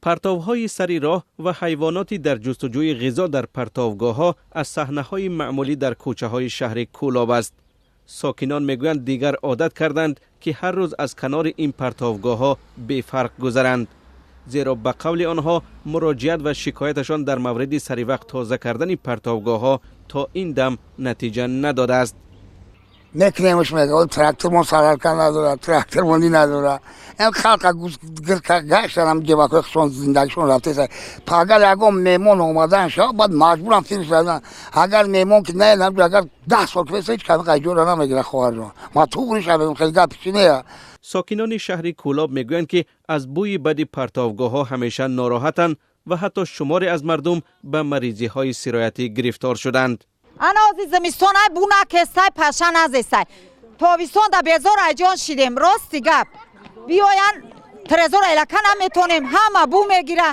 Партовҳои сари роҳ ва ҳайвоноти дар ҷустуҷӯи ғизо дар партовгоҳҳо аз саҳнаҳои маъмулӣ дар кӯчаҳои шаҳри Кӯлоб аст. Сокинон мегӯянд, дигар одат карданд, ки ҳар рӯз аз канори ин партовгоҳҳо бефарқ гузаранд. Зеро ба қавли онҳо муроҷиат ва шикояташон дар мавриди саривақт тоза кардани партовгоҳҳо то ин дам натиҷа надодааст. Мекунемш, мега, трактормон сарарка надорад, трактормони надорад. Ам халқа гаштанам, ҷебакои худшон зиндагишон рафтеса. Агар ягон меҳмон омадан шава, баъд маҷбурам фирсадан. Агар меҳмон ки наедам, агар 10 сол киса, ҳеч кадом ҷора намегира. Хоҳарҷон, ма туғри шавем, хеле гапи чи нея. Сокинони шаҳри Кӯлоб мегӯянд, ки аз бӯи бади партовгоҳҳо ҳамеша нороҳатанд ва ҳатто шуморе аз мардум ба маризиҳои сироятӣ гирифтор шуданд. Ана ози зимистон ай бу накестай, паша назестай. Тобистон да безор айҷон шидем. Рости гап, биёян трезор элака наметонем, ҳама бу мегира.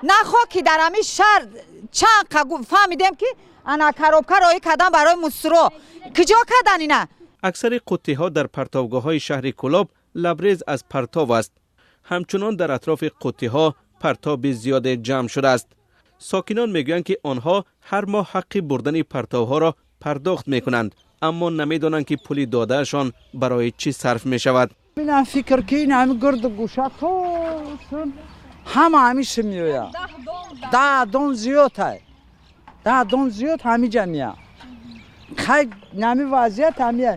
Нахо ки дар ҳами шаҳр чанд фаҳмидем, ки ана коробка роӣ кардан барои мусро киҷо кардан ина. Аксари қуттиҳо дар партовгоҳҳои шаҳри Кӯлоб лабрез аз партов аст. Ҳамчунон дар атрофи қуттиҳо партоби зиёде ҷамъ шудааст. Сокинон мегӯянд, ки онҳо ҳар моҳ ҳаққи бурдани партовҳоро пардохт мекунанд, аммо намедонанд, ки пули додаашон барои чӣ сарф мешавад. Инам фикр ки ин ҳами гирду гӯша то ҳама ҳамиша меояд. 10 дон зиёд ай, 10 дон зиёд ҳамиҷа меяд. Хай, нами вазъият ҳамия.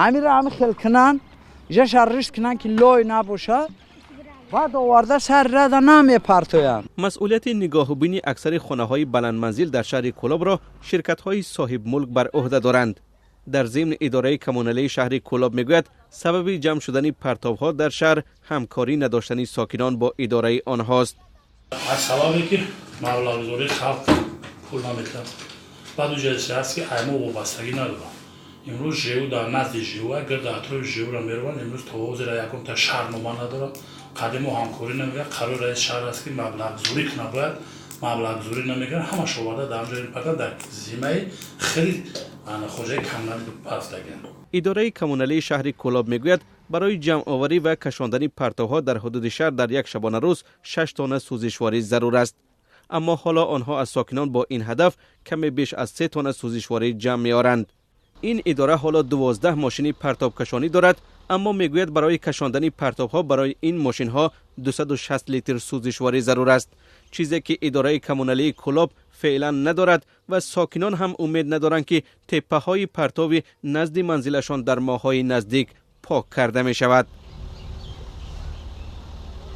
Ҳамиро ҳами хел кунанд, ҷаша ришт кунанд, ки лой набошад, баъд оварда сари рада намепартоянд. Масъулияти нигоҳубини аксари хонаҳои баландманзил дар шаҳри Кӯлобро ширкатҳои соҳибмулк бар ӯҳда доранд. Дар зимн, идораи коммуналии шаҳри Кӯлоб мегӯяд, сабаби ҷамъ шудани партовҳо дар шаҳр ҳамкорӣ надоштани сокинон бо идораи онҳост. Аз сабабе ки маблағгузории халқ пул наметиҳад, баъд уҷасе ҳаст, ки аймо вобастагӣ надорад. Имрӯз ЖЭУ дар назди ЖЭУ, гирди атрофи ЖЭУ-ро мераванд. Имрӯз то ҳозира ягонта шаҳрнома надорад. Қадимо ҳамкорӣ намегирад. Қарори раиси шаҳр аст, ки маблағгузорӣ кунад, бояд маблағгузорӣ намегирад. Ҳамаш оварда дар ҳамҷо пака дар зимаи хеле хоҷаи камнади пафтагианд. Идораи коммуналии шаҳри Кӯлоб мегӯяд, барои ҷамъоварӣ ва кашондани партовҳо дар ҳудуди шаҳр дар як шабонарӯз 6 тонна сӯзишворӣ зарур аст, аммо ҳоло онҳо аз сокинон бо ин ҳадаф каме беш аз 3 тонна сӯзишворӣ ҷамъ меоранд. Ин идора ҳоло 12 мошини партобкашонӣ дорад, аммо мегӯяд, барои кашондани партовҳо барои ин мошинҳо 260 литр сӯзишворӣ зарур аст, чизе ки идораи коммуналии Кӯлоб феълан надорад ва сокинон ҳам умед надоранд, ки теппаҳои партови назди манзилашон дар моҳҳои наздик пок карда мешавад.